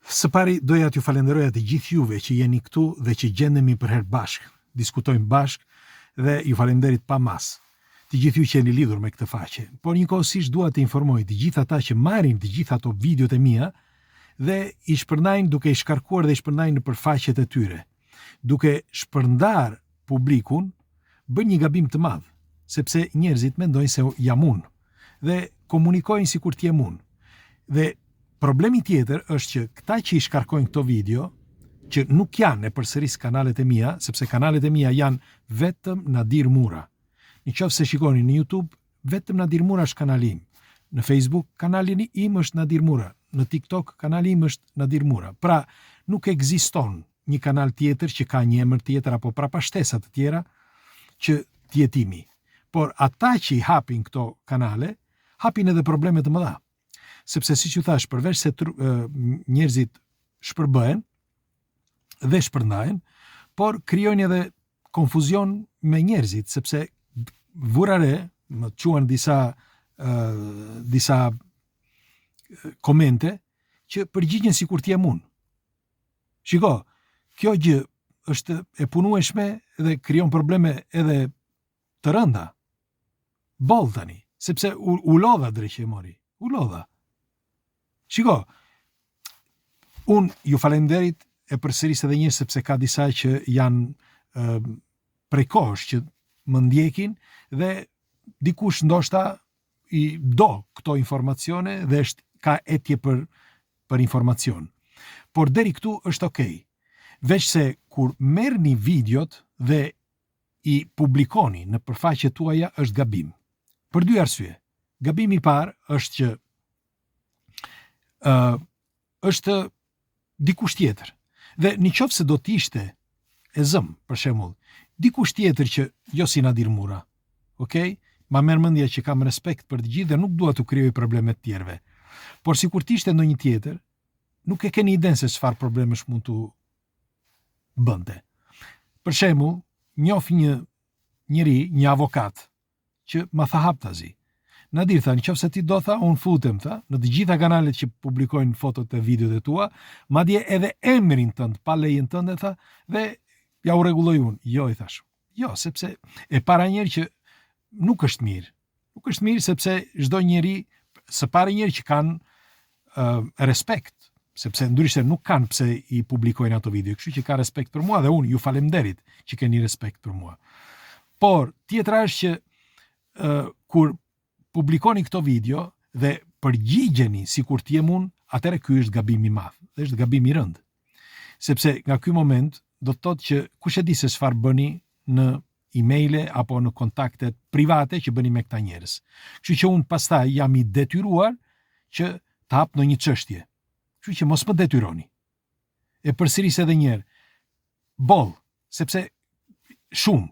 Së pari doja t'ju falenderoja të gjithë juve që jeni këtu dhe që gjendemi përherë bashkë, diskutojmë bashkë dhe ju falenderit pa masë. Të gjithë ju që jeni lidhur me këtë faqe. Por njëkohësisht dua të informoj të gjithë ata që marrin të gjitha ato videot e mia dhe i shpërndajnë duke i shkarkuar dhe i shpërndajnë nëpër faqet e tyre. Duke shpërndarë publikun, bëjnë një gabim të madh, sepse njerëzit mendojnë se jam unë dhe komunikojnë sikur të jem unë. Dhe problemi tjetër është që këta që i shkarkojnë këto video, që nuk janë e përsëris kanalet e mia, sepse kanalet e mia janë vetëm Nadir Mura. Në qoftë se shikoni në YouTube, vetëm Nadir Mura është kanali im. Në Facebook kanali im është Nadir Mura, në TikTok kanali im është Nadir Mura. Pra, nuk ekziston një kanal tjetër që ka një emër tjetër apo prapashtesa të tjera që të jetë imi. Por ata që i hapin këto kanale, hapin edhe probleme të mëdha. Sepse siç ju thash, përveç se njerëzit shpërbëhen dhe shpërndajnë, por krijojnë edhe konfuzion me njerëzit, sepse vura re, më çuan disa uh, disa komente që përgjigjen sikur të jem unë. Shiko, kjo gjë është e punueshme dhe krijon probleme edhe të rënda. Boll tani, sepse u, u lodha dreqi e mori. U lodha. Shiko, unë ju falenderit e përsëris edhe një sepse ka disa që janë e, prej kohësh që më ndjekin dhe dikush ndoshta i do këto informacione dhe është ka etje për për informacion. Por deri këtu është okay. Veçse kur merrni videot dhe i publikoni nëpër faqet tuaja është gabim. Për dy arsye. Gabimi i parë është që ë uh, është dikush tjetër. Dhe në qoftë se do të ishte e zëm, për shembull, dikush tjetër që jo si Nadir Mura, okay? Ma merr mendja që kam respekt për të gjithë dhe nuk dua t'u krijoj probleme të tjerëve. Por sikur të ishte ndonjë tjetër, nuk e keni idenë se çfarë problemesh mund t'u bënte. Për shembull, njoh një njeri, një avokat, që ma tha haptazi. Nadir tha, në qoftë se ti do tha, unë futem tha, në të gjitha kanalet që publikojnë fotot e videot e tua, madje edhe emrin tënd, pa lejen tënde tha, dhe ja u rregulloj unë. Jo i thash. Jo, sepse e para njëherë që nuk është mirë. Nuk është mirë sepse çdo njeri së pari njëherë që kanë uh, respekt, sepse ndryshe nuk kanë pse i publikojnë ato video, kështu që ka respekt për mua dhe unë ju faleminderit që keni respekt për mua. Por tjetra është që uh, kur publikoni këto video dhe përgjigjeni sikur të jem unë, atëherë ky është gabim i madh dhe është gabim i rëndë. Sepse nga ky moment do të thotë që kush e di se çfarë bëni në emaile apo në kontaktet private që bëni me këta njerëz. Kështu që unë pastaj jam i detyruar që të hap ndonjë çështje. Kështu që mos më detyroni. E përsëris edhe një herë. Boll, sepse shumë.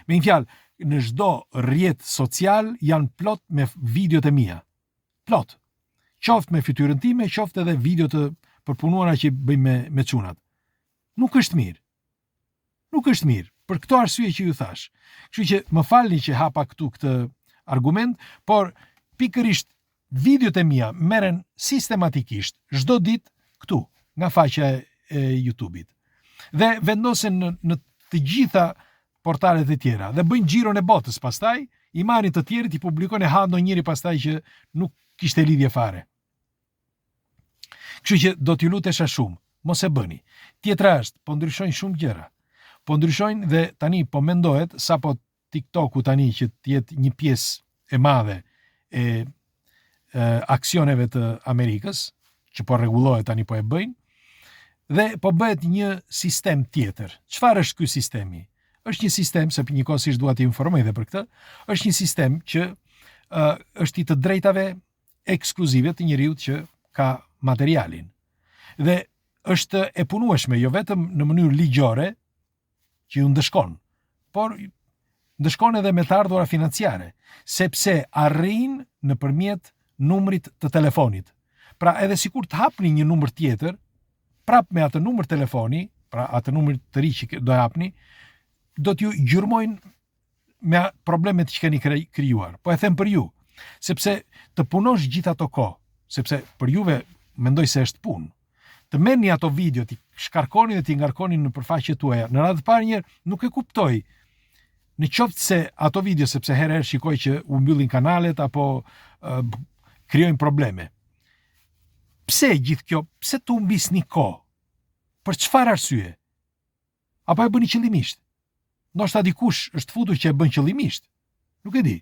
Me një fjalë, në çdo rrjet social janë plot me videot e mia. Plot. Qoftë me fytyrën time, qoftë edhe video të përpunuara që bëjmë me me çunat. Nuk është mirë. Nuk është mirë, për këto arsye që ju thash. Kështu që më falni që hapa këtu këtë argument, por pikërisht videot e mia merren sistematikisht çdo ditë këtu nga faqja e YouTube-it. Dhe vendosen në, në të gjitha portalet e tjera dhe bëjnë xhiron e botës pastaj, i marrin të tjerët, i publikojnë e ha ndonjëri pastaj që nuk kishte lidhje fare. Kështu që do t'ju lutesha shumë, mos e bëni. Tjetra është, po ndryshojnë shumë gjëra. Po ndryshojnë dhe tani po mendohet sapo TikToku tani që të jetë një pjesë e madhe e, e aksioneve të Amerikës, që po rregullohet tani po e bëjnë, dhe po bëhet një sistem tjetër. Çfarë është ky sistemi? Është një sistem, se njëkohësisht dua t'ju informoj dhe për këtë, është një sistem që uh, është i të drejtave ekskluzive të njeriut që ka materialin. Dhe është e punueshme jo vetëm në mënyrë ligjore që ju ndëshkon, por ndëshkon edhe me të ardhura financiare, sepse arrin nëpërmjet numrit të telefonit. Pra edhe sikur të hapni një numër tjetër, prap me atë numër telefoni, pra atë numër të ri që do hapni, do t'ju gjurmojnë me problemet që keni krijuar. Po e them për ju, sepse të punosh gjithë ato kohë, sepse për juve mendoj se është punë. Të merrni ato video, t'i shkarkoni dhe t'i ngarkoni në faqet tuaja. Në radhë të parë njëherë, nuk e kuptoj. Në qoftë se ato video, sepse herë herë shikoj që u mbyllin kanalet apo uh, krijojnë probleme. Pse gjithë kjo? Pse të humbisni kohë? Për çfarë arsye? Apo e bëni qëllimisht? Ndoshta dikush është futur që e bën qëllimisht. Nuk e di.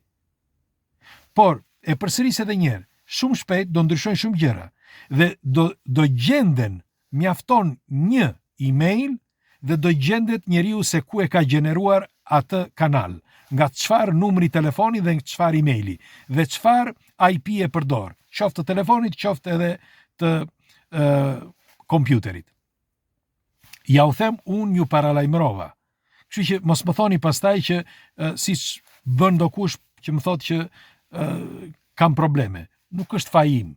Por, e përsëris edhe një herë, shumë shpejt do ndryshojnë shumë gjëra dhe do do gjenden mjafton një email dhe do gjendet njeriu se ku e ka gjeneruar atë kanal, nga çfarë numri telefoni dhe nga çfarë emaili dhe çfarë IP e përdor, qoftë të telefonit, qoftë edhe të ë kompjuterit. Ja u them, unë ju paralajmërova. Kështu që mos më thoni pastaj që uh, siç bën ndokush që më thotë që uh, kam probleme. Nuk është faji im.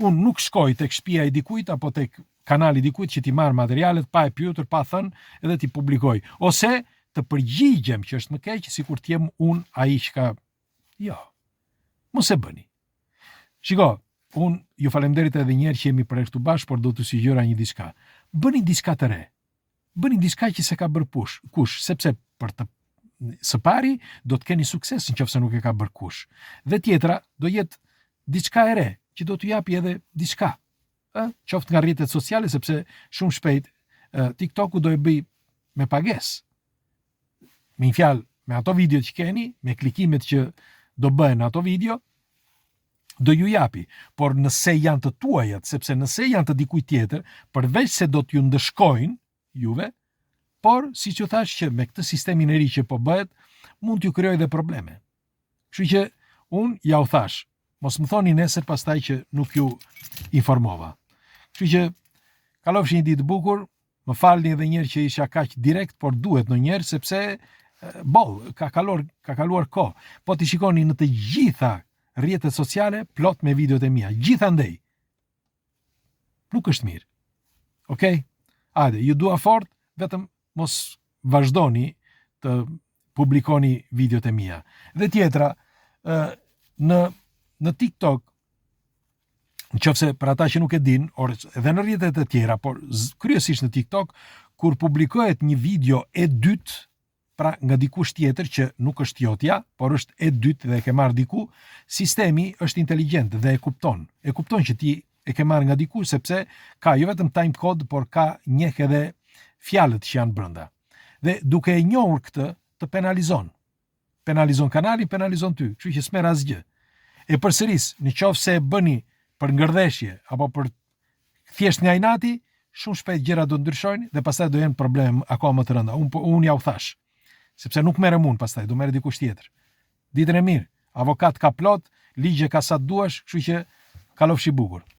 Unë nuk shkoj tek shtëpia e dikujt apo tek kanali i dikujt që t'i marr materialet pa e pyetur, pa thënë edhe t'i publikoj. Ose të përgjigjem që është më keq sikur të jem unë ai që ka Jo. Mos e bëni. Shiko, unë ju falemderit edhe një herë që jemi për këtu bashkë, por do t'ju sugjeroj një diçka. Bëni diçka të re. Bëni diçka që s'e ka bërë push, kush, sepse për të së pari do të keni sukses në qoftë se nuk e ka bërë kush. Dhe tjetra do jetë diçka e re që do t'ju japi edhe diçka. Ë, qoftë nga rrjetet sociale sepse shumë shpejt TikToku do e bëj me pagesë. Me një fjalë, me ato video që keni, me klikimet që do bëhen në ato video, do ju japi, por nëse janë të tuajat, sepse nëse janë të dikujt tjetër, përveç se do t'ju ndëshkojnë juve, por siç ju thash që me këtë sistemin e ri që po bëhet, mund t'ju krijojë dhe probleme. Kështu që unë ja u thash, mos më thoni nesër pastaj që nuk ju informova. Kështu që kalofshi një ditë të bukur, Më falni edhe një herë që isha kaq direkt, por duhet ndonjëherë sepse boll, ka kaluar ka kaluar kohë. Po t'i shikoni në të gjitha rrjetet sociale plot me videot e mia, gjithandej. Nuk është mirë. Okej? Okay? Hajde, ju dua fort, vetëm mos vazhdoni të publikoni videot e mia. Dhe tjetra, në në TikTok në qoftë se për ata që nuk e din, or edhe në rrjetet e tjera, por kryesisht në TikTok, kur publikohet një video e dytë, pra nga dikush tjetër që nuk është jotja, por është e dytë dhe e ke marrë diku, sistemi është inteligjent dhe e kupton. E kupton që ti e ke marrë nga diku sepse ka jo vetëm time code, por ka njeh edhe fjalët që janë brenda. Dhe duke e njohur këtë, të penalizon. Penalizon kanalin, penalizon ty, kështu që s'merr asgjë. E përsëris, në qoftë se e bëni për ngërdheshje apo për thjesht nga inati, shumë shpejt gjërat do ndryshojnë dhe pastaj do jenë probleme akoma më të rënda. Unë po unë ja u thash, sepse nuk merrem unë pastaj, do merret dikush tjetër. Ditën e mirë, avokat ka plot, ligje ka sa duash, kështu që kalofshi bukur.